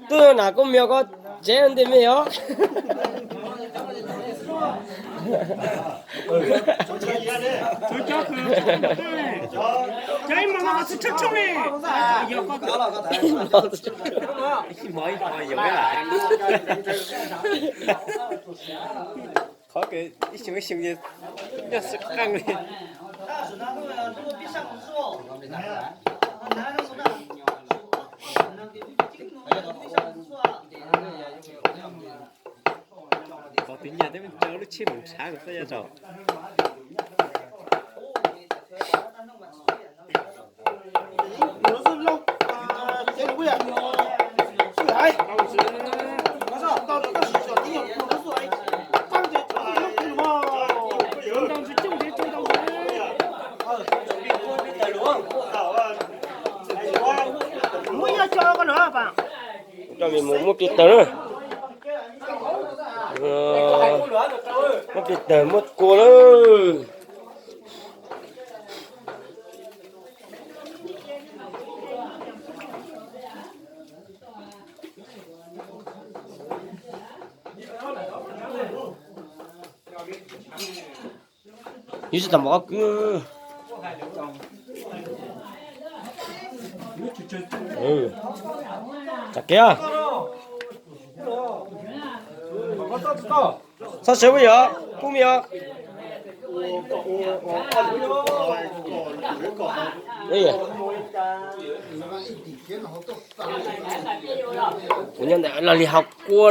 Twb na kuj mias ko tsev nti me os. Qhov ib xyoo ib xyoo nyob sib qeej li. Tus nyaj twb tso lub tsheb mus nrhav xwb yog tau. Coj mus muab pis taws na. Muab pis taws muab kua na. Yus tsis tau mov qab kwb. Txog kev. Txhob sawv, puab yog kub me os. Kuv nyob ntawm los li haus kua.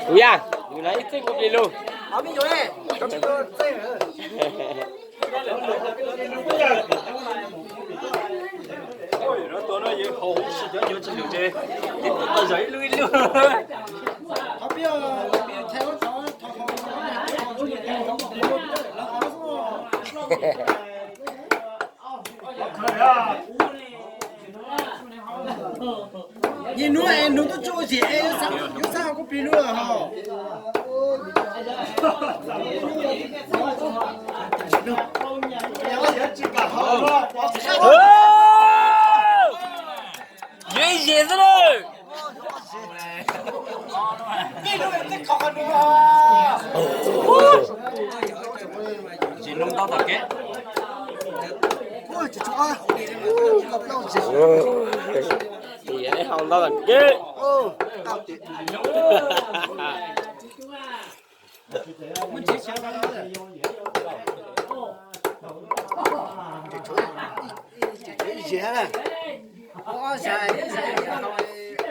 Kuv yaj, yus na ib txij kuv plis lug. Yig nuav es nug tuaj tsuj zim es yuav xaav kuv plig lug hos. Yeej zim xwb lawm. Tsis lub ntaub tom kev. Hau ntaub tom kev.